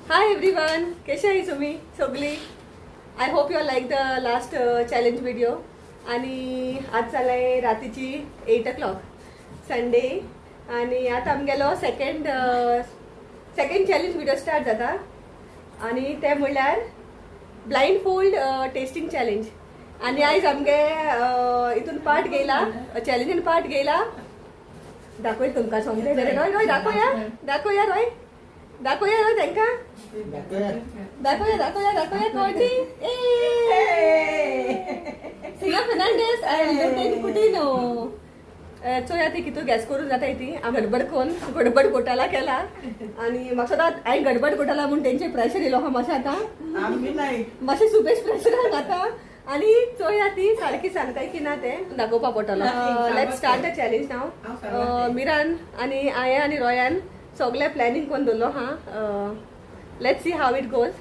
Hi everyone, कशे आहे तुम्ही सगळी? I hope you like the last challenge video. आणि आज जालाय रातीची 8 o'clock, Sunday. आणि आता आमगेलो सेकंड चॅलेंज व्हिडिओ स्टार्ट जाता आणि ते म्हणल्यार ब्लायंड फोल्ड टेस्टिंग चॅलेंज. आणि आयज आमगे हितून पार्ट घेयला, चॅलेंजीन पार्ट घेयला. दाखय तुमकां सोमते. रोय, रोय, दाखोया, दाखोया. रोय, दाखोया. रोय, तांकां दाखोया, दाखोया, दाखोया. कोण ती? सिया फर्नांडीस आनी कुटिनो. चोया ती कितू गॅस करून जाताय ती. हांव गडबड कोन गडबड घोटाला केला आणि म्हाका सदांच हांवें गडबड घोटाला म्हूण तेंचे प्रेशर येयलो आहा मातशें आतां. आमी नाही. मातशें सुबेज प्रेशरान जाता. आणि चोया ती सारकी सांगताय की ना ते दाखोवपा पडटलो. Let's start the challenge now. Miran आणि हांवें आनी रोयान सगळें प्लॅनिंग करून दवरलो आहा. Let's see how it goes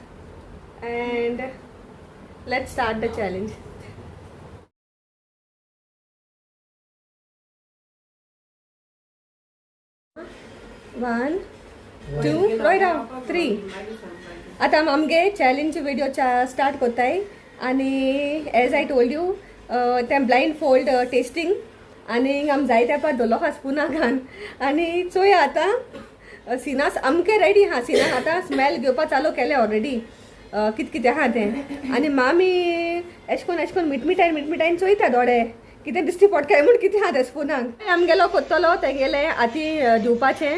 and let's start the challenge. One, two, Roy Rao, three. आतां आमगे चॅलेंज व्हिडिओ स्टार्ट कोत्ताय आनी एज I told you, तें ब्लायंड फोल्ड टेस्टींग. आनी आम जाय तेंपार दवरलो आहा स्पुना घान. आनी चोया आतां सिना सामकें रेडी आहा. सिनान आतां स्मेल घेवपा चालू केलें ऑलरेडी, कित कितें आहा तें. आनी मामी एशें कोन्न एशें कोन्न मिटमिटायन मिटमिटायन चोयता दोळे, कितें दिश्टी पडटा काय म्हूण, कितें आहा तें स्पुनाक. आमगेलो कोत्तलो तेगेलें हाती दिवपाचें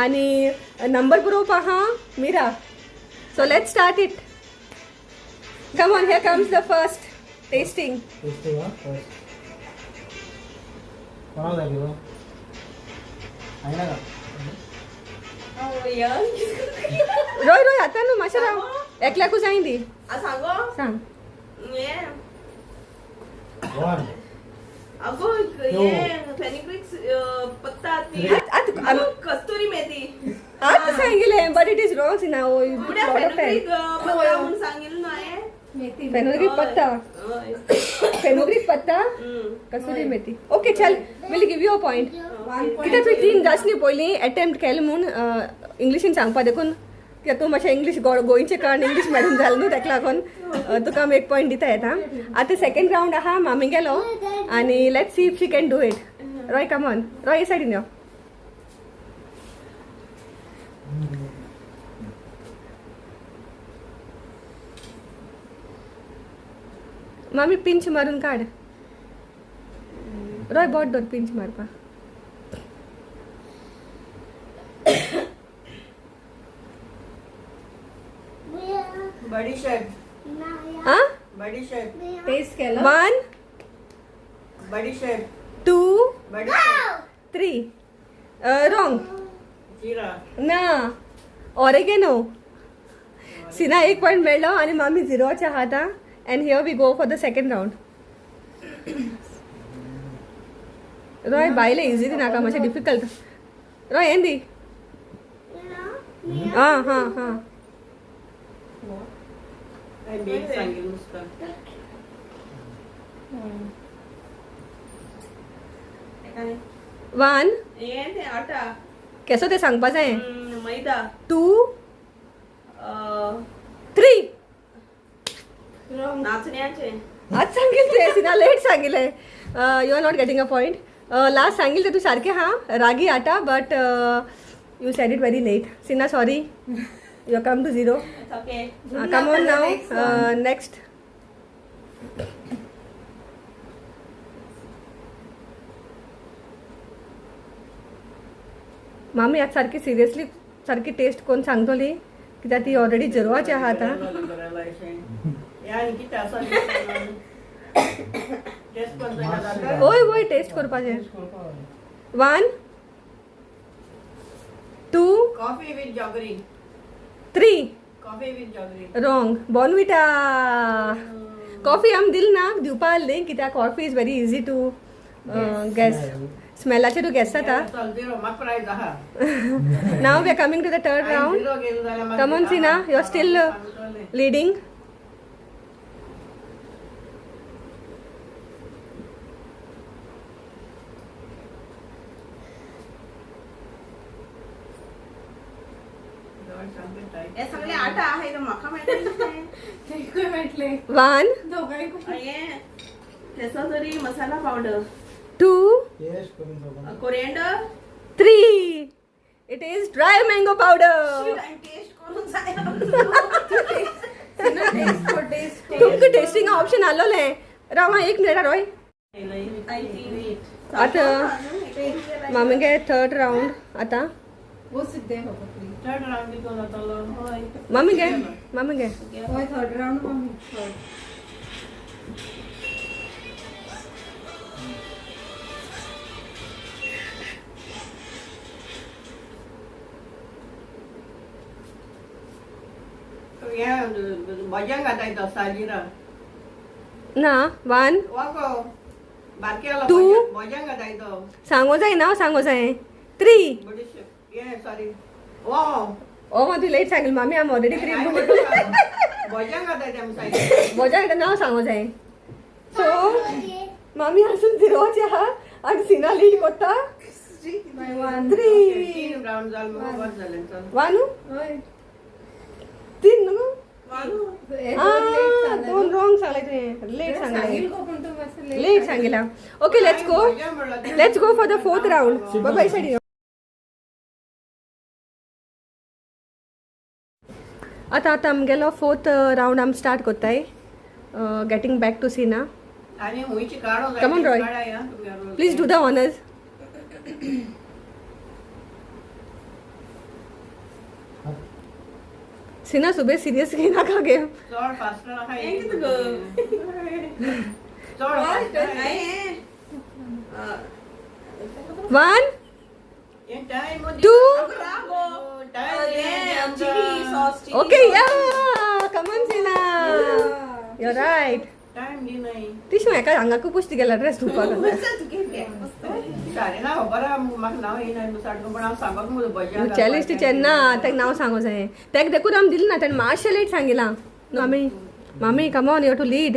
आनी नंबर बरोवपा आहा मिरा. So let's start it. Come on, here comes the first tasting. Tasting हा फर्स्ट. कोणाक जाय तुका? सांगना का? रोय, रोय, आतां न्हू, मातशें राव. एकल्याकूच जाय दी. सांगो. सांग. हे. वन. अगो, हे फेनिग्रीक पत्ता ती. कस्तुरी मेथी. आतां सांगिलें, but it is wrong, Sina. पुढे फेनुग्रीक पत्ता म्हणून सांगितलं ना हे. फेनुग्रीक पत्ता. हय. फेनुग्रीक पत्ता. हम्म. कसुरी मेथी. ओके, चल, we'll give you a point कित्याक तुवें तीन जासनी पयलीं एटेम्प्ट केलें म्हूण इंग्लिशीन सांगपा. देखून कित्याक तूं मातशें इंग्लीश गोंयचे कारण इंग्लीश मॅडम जालें न्हू, ताका लागून तुका आमी एक पॉयंट दिता येता. आतां सेकंड रावंड आहा मामी गेलो आनी let's see if she can do it. Roy, come on. Roy, हे सायडीन यो. मामी, पिंच मारून काड. रॉय, बोट दवर पिंच मारपा. बडीशेप. आ. बडीशेप. टेस्ट केलं. वन. बडीशेप. टू. बडीशेप. थ्री. रॉंग. जिरा. ना, ऑरेगेनो. सिना एक पॉयंट मेळ्ळो आनी मामी झिरोचे आहा आतां. And here we go for the second round. Roy, बायले इजी नाका, मातशें डिफिकल्ट. रॉय, हें दी. आं हां हां. काय बेग सांगेल नुसतं. वन. हे ते आटा. केसो ते सांगपा जाय. मैदा. टू. थ्री. नाचण्याचे. आज सांगितलं तुवें सिना, late सांगितलें. You are not getting a point. Last सांगितलं तूं सारकें हा, रागी आटा, but you said it very late, Sina. Sorry, you come to zero. Okay. Come on now, next. मामी आज सारकी सिरियसली सारकी टेस्ट कोण सांगतली कित्याक ती ऑलरेडी झिरोवाची आहा आतां. हे आनी कितें आसा टेस्ट पण जाता. वय वय, टेस्ट करपाचें. One, two. Coffee with jaggery. Three. Coffee with jaggery. Wrong. Bournvita. Coffee आम दिल ना, दिवपा आहली कित्याक coffee is very easy to guess. स्मेलाचेर तूं गॅस जाता. चल, झिरो म्हाका प्रायज आहा. Now we are coming to the third round. Zero गेलो जाल्यार. Come on, Sina, you are still leading. हे सगळे आटा आहे तर म्हाका मेळटले. वन. हे केसो तरी मसाला पावडर. टू. टेस्ट करून सगळं. Coriander. Three. It is dry mango powder. Taste करून जाय. तुमकां टेस्टिंग ऑप्शन आलोलें. राव हां, एक मिनट रॉय. आतां मामीगे थर्ड रावंड आतां. थर्ड रावंड कितलो जातलो? हय. मामी घे, मामी घे. Third round mummy. हे भज्यांक घाताय तो साजिरा. ना. वन. वागो बारके. Two. भज्यांक घाताय तो. सांगो जाय ना, सांगो जाय. थ्री. बडीशेप हे सॉरी ओ. ओ मा, तू लेट सांगेल मामी. आम ऑलरेडी थ्री. भज्यांक घाताय ते आमी साजिरा. मजा येता नांव सांगो जाय. सो मामी आसून झिरोचे आहा आनी सिना लीड कोत्ता. थ्री. तीन रावंड जाल मगो, बरें जालें, चल. वन. तीन न्हू? आं, दोन रॉंग सांगले तुवें, लेट सांगले, लेट सांगिला. Okay, let's go. भज्यां म्हणलं ते. Let's go for the fourth round. Bye side. आतां आतां आमगेलो फोर्थ रावंड आमी स्टार्ट कोत्ताय. गेटींग बॅक टू सिना. आनी हुंयची काडो. Come on, Roy. Please do the honours. Sina, सुबे सिरियस घेयनाका गेम. चड फास्ट आहा. चड fast. One. Time. Two. Time. Okay, yeah, come on Sina, you right. Time दी नाही. तिश एका हांगाकू पुश्ट गेला ड्रेस धुवपाक. सारे ना खबर आहा म्हाका, नांव येयना सारकें, पण हांव सांगत मुगो भज्यां. चॅलेंज टिचर ना, ताका नांव सांगो जाय. ताका देखून आमी दिलें ना, ताणें मातशें लेट सांगिलां. मामी, मामी, come on, you to lead.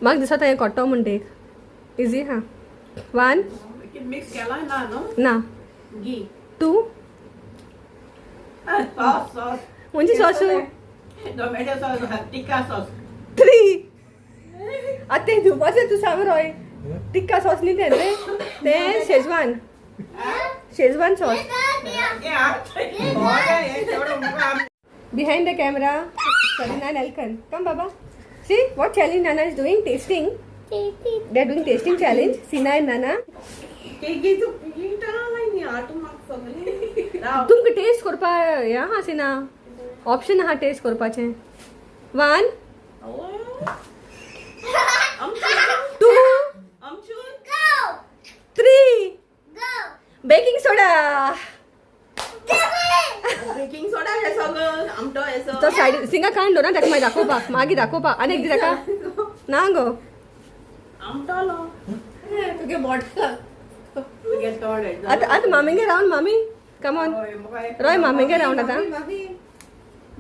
म्हाका दिसता हें कोट्टो म्हणटा एक इजी हा. वन. मिक्स केला ना न्हू? ना. घी. टू. Sauce, sauce. म्हणजे sauce? Tomato sauce, tikka sauce. Three. आतां तें दिवपाचें तूं सांग रोय. टिक्का सॉस न्ही तें रे, तें शेजवान, शेजवान सॉस. हे हे तेवढं मुगो आमी. Behind the camera, Sarina and Elkan. Come, Baba. See what challenge Nana is doing? Tasting. They are doing tasting challenge. Sina and Nana. तुमकां टेस्ट करपा हें आहा सिना, ऑप्शन आहा टेस्ट करपाचें. One, two, three. Baking soda. Baking soda हे सगळं आमटो हे. तो सायड सिंगा काडून दवर ताका, मागीर दाखोवपाक, मागीर दाखोवपाक आनी एक दी ताका ना गो. आमटोलो. तुगे बॉटल. तुगे तोंड. आतां आतां मामीगे रावन. मामी, कम ऑन. रोय, मामीगे रावन आतां.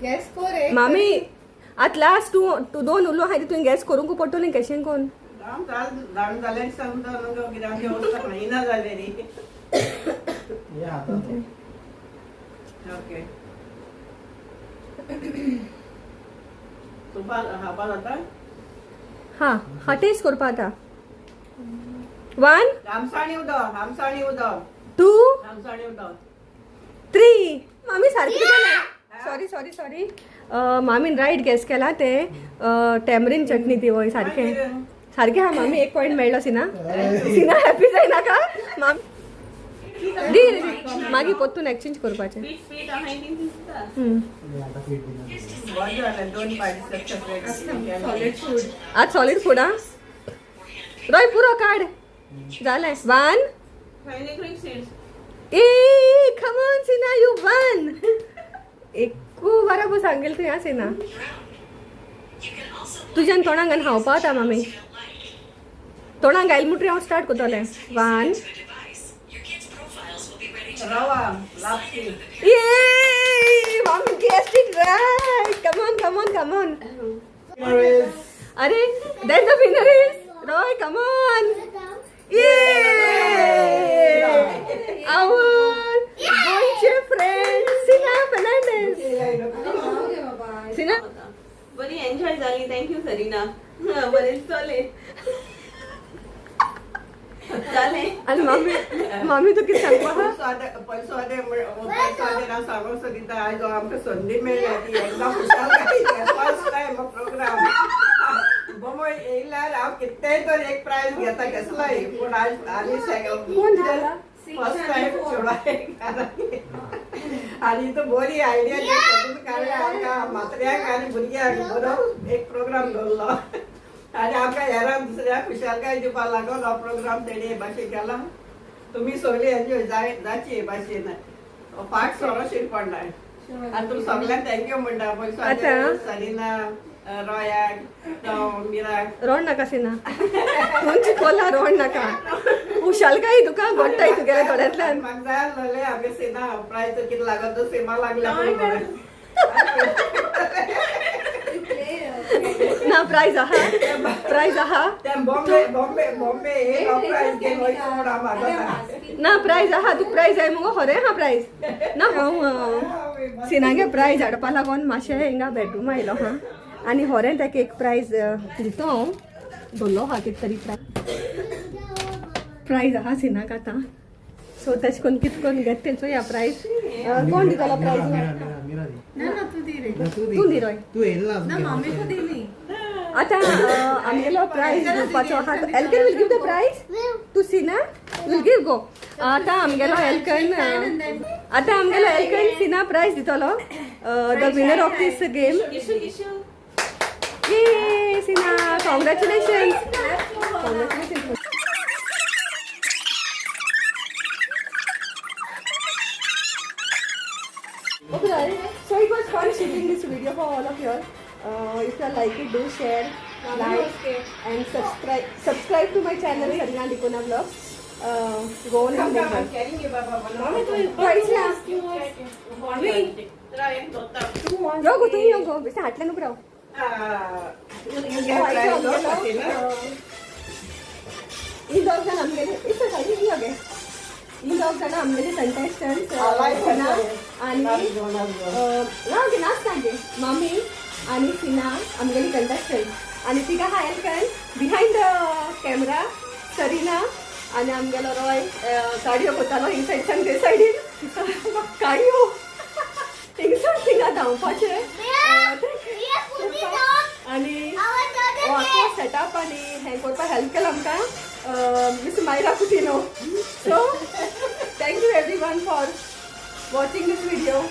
गॅस कोर एक. मामी, आतां लास्ट तूं तूं दोन उलो आहाय, तुवें गॅस करूंक पडटलें कशें कोन. रावंड जालें समजा न्हू, कितें आमची अवस्था येना जालें न्ही. हे हातात. ओके, तुपा खावपा जाता. हा हा, टेस्ट करपा आतां. वन. आमसाणी उदक, आमसाणी उदक. टू. आमसाणी उदक. थ्री. मामी सारकें केलें. सॉरी, सॉरी, सॉरी, मामीन रायट गॅस केला. तें टॅमरीन चटणी ती. वय, सारकें सारकें. हा मामी, एक पॉयंट मेळ्ळो. सिना, सिना हॅपी जायनाका. मामी दी रे, मागीर परतून एक्सचेंज करपाचें. पीठ पीठ आहाय ती दिसता. हम्म. हे आता पीठ दिलं. बरें जालें, दोन पार्टी सेपरेट. Solid food. आज सॉलीड फूड. हा रोय, पुरो काड, जालें. One. Fenugreek seeds. A, come on Sina, you won. एकू बराबर सांगेल तूं ह्या सिना. तुज्यान तोंडाक घालून खावपा आतां मामी. तोंडाक घायल मुटरी हांव स्टार्ट करतलें. One. Rava lapsi. Yay! Mommy guessed it right. Come on, come on, come on. Winner is अरे, then the winner is Roy. Come on. Our गोंयचे फ्रेंड सिना फर्नांडीस. सिना. बरी एन्जॉय जाली. Thank you Sarina. बरें चले जालें. आनी मामी, मामी, तूं कितें सांगपा? पैसो आदे हांव सांगूंक सोदिता, आयज आमकां संदी मेळ्ळ्या ती एकदम खुशालकाय. फर्स्ट टायम प्रोग्राम बोमो येयल्यार हांव कितेंय तर एक प्रायज घेता कसलोय, पूण आयज आनी कोण दितला? फर्स्ट टायम चेडवा. आनी तो बरी आयडिया सोदून काडल्या आमकां म्हात्र्यांक आनी भुरग्यांक. बरो एक प्रोग्राम दवरलो आनी आमकां हेरांक दुसऱ्या खुशालकाय दिवपाक लागून हो प्रोग्राम तेणी हे भाशेन केला. तुमी सगळी एन्जॉय जाय जाची हे भाशेन. हो फाट सोरो शिरपडला आनी तुमी सगल्यांक thank you म्हणटा. पयसो आतां? Serena, रॉयाक, Mirach. रोड नाका सिना, तुमची कोला रोड नाका. खुशालकाय तुका गोडटाय तुगेल्या दोळ्यांतल्यान. म्हाका जाय आसलें आमगे सिना प्रायज कितें लागत तो सिमा लागल्या. ना, प्रायज आहा, प्रायज आहा. ते बॉम्बे बॉम्बे बॉम्बे एक प्रायज घेवन वयता म्हूण हांव मागता. ना, प्रायज आहा. तुका प्रायज जाय मुगो? खरें आहा प्रायज. ना, हांव सिनागे प्रायज हाडपा लागून मातशें हिंगा बेडरूम आयलो हा आनी होरें ताका एक प्रायज दितो हांव. धरलो आहा कितें तरी प्रायज आहा सिनाक आतां. सो तेश कोन्न कितें करून घेत तेंचो ह्या प्रायज. कोण दितलो प्रायज? मीरा, मीरा, मीरा दी. ना ना, तूं दी रे. ना, तूं दी. तूं दी रोय. तूं येयला ना, मामी तूं दिली. आतां आमगेलो प्रायज दिवपाचो आहा. Elkan will give the prize to Sina. Will give go. आतां आमगेलो एल्कन, आतां आमगेलो एल्कन सिना प्रायज दितलो, the winner of this game. Kishu, Kishu. Yay, Sina! Congratulations! Congratulations! Okay, so it was fun shooting this video for all of you all. If you like it, do share, like, and subscribe. Subscribe to my channel, Sarina Likona Vlogs. Go on and I'm carrying you, Baba. मामी तूं Price ना. एक दोत्ता. यो गो, तूं यो गो, बेश्टें हाटल्यान उबो राव. You get prize, no, Sina? ही दोग जाण आमगेले इतलो सायडीन यो गे. ही दोग जाणां आमगेले कंटेस्टंट, सिना आनी ना गे, नाच गे. मामी आनी सिना आमगेली कंटेस्टंट आनी तिका आहा Alcon behind the camera, Sarina आनी आमगेलो रॉय गाडयो कोतालो ही सायडच्यान ते सायडीन. गाडयो थिंगसून थिंगा धांवपाचें आनी हो आख्खो सेटअप आनी हें करपाक हेल्प केला आमकां miss Myra Coutinho. So thank you everyone for watching this video.